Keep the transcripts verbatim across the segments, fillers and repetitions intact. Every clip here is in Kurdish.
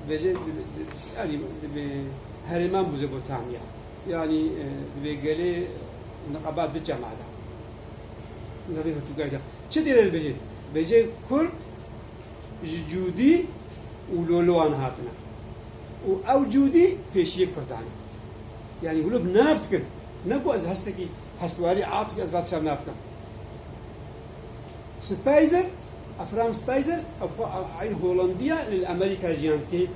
Bêje, di-, di-, yanî, di-, bi herêman Mezopotamya. Yanî, e, dibê gelê niqaba di çema de. Navê Pirtûkayê de. Çi dê dibêje? Bêje Kurd ji Cûdî û Lolowan hatine. Û ew Cûdî pêşiyê Kurdan e. Yanî wilo bi nav dikin. Ne ku ez hestekî, hestwarî, atifî ez va tişa bi nav dikim. Spicer, Efraim Spicer, ew xwe eyn Holandiya li Amerîka jiyan dike,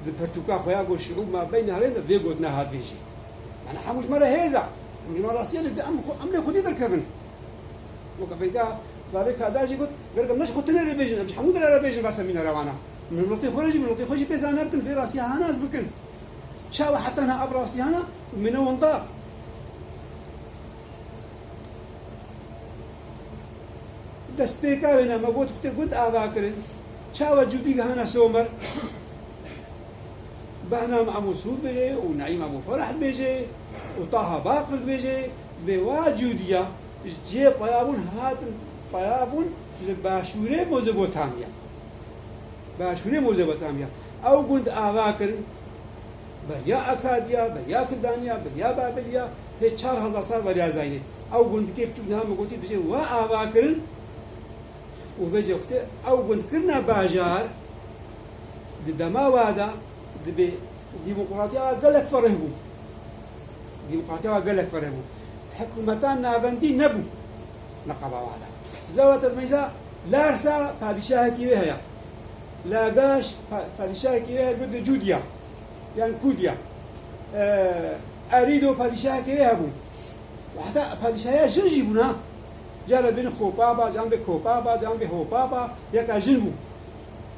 di pirtûka xwe ya got, "Şiûb ma beyne herên" de vê gotina hat bêjî. Yani hemû ji me re hêz e. Hemû ji me rastiye li em xwe, em lê xwedî derkevin. Weke peyda Bavê Kadar jî got, "Gerek em ne ji xwe tune re bêjin, em ji hemû dere re bêjin va semînera wana. Miletê xwe re jî, miletê xwe jî pê zane bikin, vê rastiya ha nas bikin." Çawa heta niha ev rastiya hana û mîne winda? Destpêka wê ne me got ku tê gund ava kirin. Çawa Cûdî gihana Somer? Behnam Emo Sûd bêje û Neîm Emo Ferah dibêje û Taha Baqir dibêje, bê wa Cûdiya ji cihê peyabûn hatin, peyabûn li başûrê Mezopotamya. Başûrê Mezopotamya. Ew gund ava kirin, beriya Akadiya, beriya Kildaniya, beriya Babiliya, pê çar hezar sal beriya zayînê. Ew gundikê biçûk niha min gotî, dibêje wa ava kirin û vê jê xwetê ew gund kirine bajar, di dema wa de dibê demokratiya gelek fereh bû. Demokratiya gelek fereh bû. Hikûmetan navendî nebû. Neqaba wa de. Ji lewata meyza Larsa padîşahekî wê heye. Lagaş pa-, padîşahekî wê heye, got Cûdiya. Yan Kûdiya. E, Erîdo padîşahekî wê hebû. Û heta padîşahiya jin jî bûn ha. Cara bên Xopaba, can bê Kopaba, can bê Hopaba, yeka jin bû.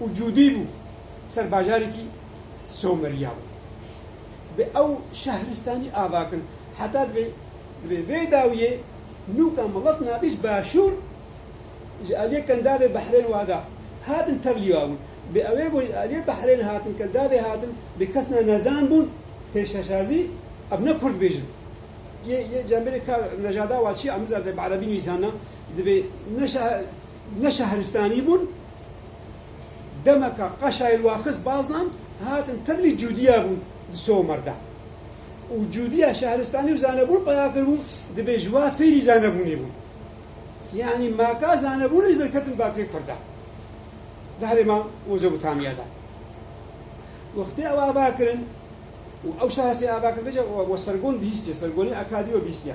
Û Cûdî bû. Ser bajarekî Someriya bû. Bi ew şehristanî ava kin. Heta dibê, dibê vê dawiyê nûka milet navî ji başûr, ji aliyê Kendavê Behrên wa da hatin tevlî wa bûn. Bi ew ê ku ji aliyê Behrên hatin, Kendavê hatin, bi kesna nezan bûn, pêşeşazî, ev ne Kurd bêjin. Yê, yê cembêrê ka nejada wa çi, em bizar de bi erebî nivîsana, dibê ne şeh-, ne şehristanî bûn, demeka qeşayê li wa xist baznan, hatin tevlî Cûdiya bûn di Somer de. Û Cûdiya şehristanî û zanebûn peya kiribû, dibê ji wa fêrî zanebûnê bûn. Yanî maka zanebûnê ji derketin bakê Kurda. Di herêma Mezopotamya de. Wextê ew ava kirin, û ew şahesê ava kirin, bêje we, we Sergon bihîstiye, Sergonê Akadî we bihîstiye.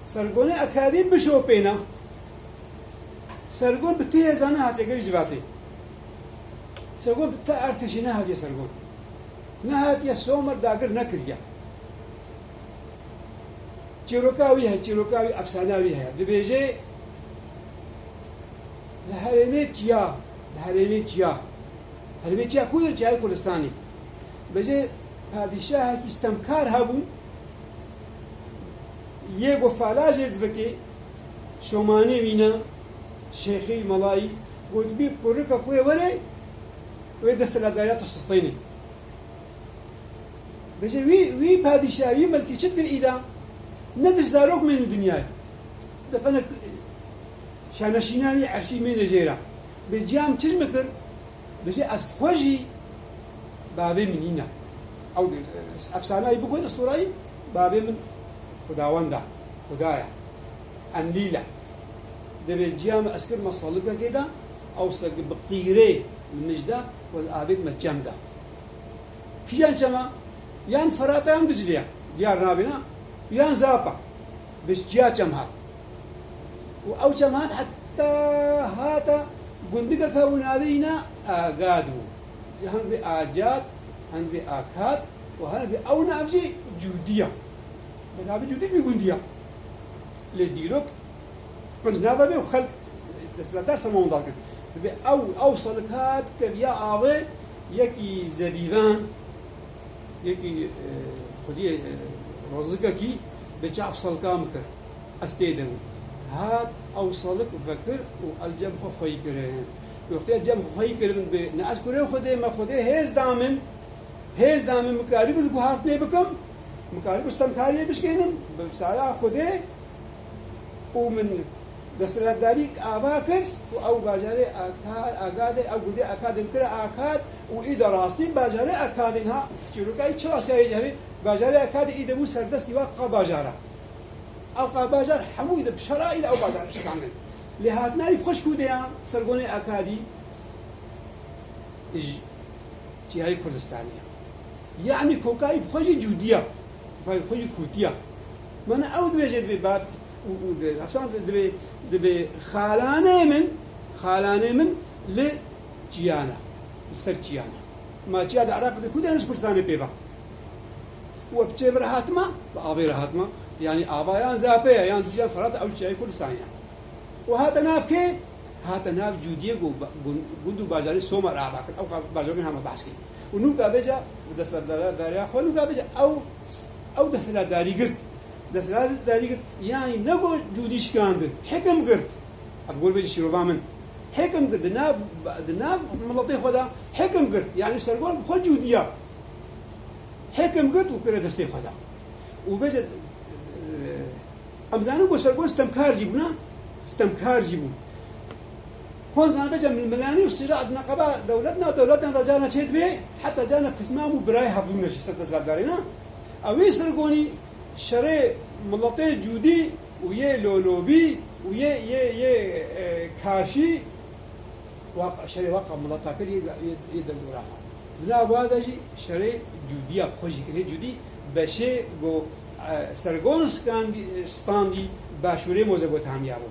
Sergonê Akadî bişopêne, Sergon bi ti hêza nehatiye gerî civatê. Sergon bi ti artêşê nehatiye Sergon. Nehatiye Somer dagir nekiriye. Çîroka wî heye, çîroka wî, efsana wî heye. Dibêje, li herêmê çiya, li herêmê çiya. Herêmê çiya ku ye? Çiyayê Kurdistanê. Bêje, padîşahekî stemkar hebû, yê ku fala jê divikê, şomanê wî ne, şêxî, melayî, gotibî kurika ku yê were, wê desthilatdariya tiştistînê. Bêje wî, wî padîşah, wî melkî çi dikir îda? Ne tişt zarok mênin dinyayê. Depenek şaneşîna wî erşî mêne jêra. Bê ciyam çi ji min kir? Bêje ez xwe jî bavê min nîne. Ew, e, efsanayî bixwîn, istorayî, bavê min Xudawenda, Xuda ye. Enlîl e. Dibê ciya min ez kirime salikekê de, ew sek bi qîrê li mij de, ez avêtime çem de. Kîjan çema? Yan Ferata yan Diclê ye. Diyar nabêne. Yan Zapa. Bi çiya çem hat. Û ew çem hat heta hata gundikeke û navê îna Agad bû. Hin bi Acad, hin bi Akad û hin bi ew nav jî Cûdiya. Bi navê Cûdî bi gundiya. Lê dîrok Qinc nava bê û xelk desthilatdar sema winda dikin. Dibê ew, ew salik hat keviya avê yekî zevîvan, yekî, e, xwediyê, e, rozikekî bi çav salika min kir. Ez tê de bûm. Hat ew salik vekir û ez cem xwe xweyî kirin. Wextê ez cem xwe xweyî kirin bi ne ez kurê Xwedê me Xwedê hêz da min. Hêz da min, min karîbû guhartinê bikim, min karîbû stemkariyê bişkênim, bi saya Xwedê û min Desthilatdarî ava kir û ew bajarê Aka-, Agadê, ew gundê Akadê kire Akad û î de rastî bajarê Akadê niha çîrokayî çi rastiyayê cevê bajarê Akadê î de bû serdestî wa qa bajara. Ew qa bajar hemû î de bi şera î de ew bajar şikandin. Lê hatina î xweş kûdeyan sergonê Akadî ji Çiyayê Kurdistanê ye. Yanî kokayî bi xwe jî cûdî ye. Kokayî bi xwe jî kûtî ye. Mana ew dibêje dibê bav û, û di, efsan dibê, dibê xalanê min, xalanê min li çiyan e, li ser çiyan e. Ma çiya di Iraqê de ku de ji Kurdistanê pê ve. We bi çê min re hatime, bi avê re hatime. Yanî ava yan Zapê ye, yan Dîcle, Firat, ew çiyayê Kurdistanê ye. Û hate nav kê? Hate nav Cûdiyê ku ba-, gun-, gund û bajarê Somar ava kir. Ew ka-, bajarên hema behs kir. Û nûka bêje, desthilatdariya xwe nûka bêje, ew, ew desthilatdarî girt. Desthilatdarî girt, yanî ne ku Cûdî şikandin, hikim girt. Ev gor bêje şîrova min. Hikim girt, di nav, di nav miletê xwe de hikim girt. Yanî sergon bi xwe Cûdiya. Hikim girt û kire destê xwe de. Û bêje, e, em zanin ku sergon stemkar jî bûna, stemkar jî bû. Hon zan bêje milmilanî û sîra di neqeba dewlet na dewletan de carna çê dibê, heta carna pismam û birayê hevdû ne jî ser desthilatdarê ne. Ew ê sergonî şerê miletê Cûdî û yê Lolobî û yê, yê, yê, e, Kaşî Wa şerê wa qamilata kir yê, yê, yê derdora xwe. Di nav wa de jî şerê Cûdiya bi xwe jî kir. Hê Cûdî beşê ku, e, sergon skandî, standî başûrê Mezopotamya bû.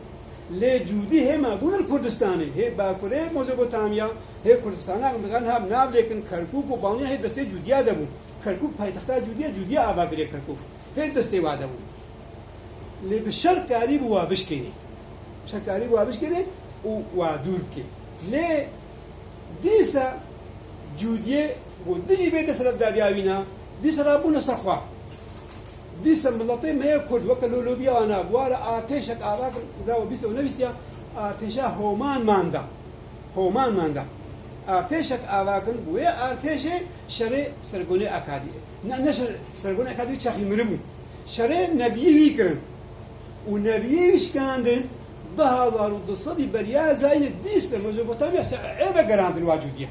Lê Cûdî hê mabûn li Kurdistanê, hê bakurê Mezopotamya, hê Kurdistana digan ha bi nav lêkin Kerkûk û Banya hê destê Cûdiya de bû. Kerkûk paytexta Cûdiya, Cûdiya ava kiriye Kerkûk. Hê destê wa de bû. Lê bi şer karîbû wa bişkênî. Bi şer karîbû wa bişkênî û wa dûr bikê. Lê dîsa Cûdiyê got, dijî vê desthilatdariya wî ne, dîsa rabûne ser xwe. Dîsa miletê me yê Kurd weke Lolobiya wana, bi wa re artêşek ava kir, za we bîst û ne bîstiya, artêşa Homan manda. Homan manda. Artêşek ava kirin, wê artêşê şerê sergonê Akadî. Ne, ne şer, sergonê Akadî çaxî miribû. Şerê nebiyê wî kirin. Û nebiyê wî şikandin, du hazar û du sedî beriya zayînê dîsa Mezopotamya ser ê vegerandin wa Cûdiya.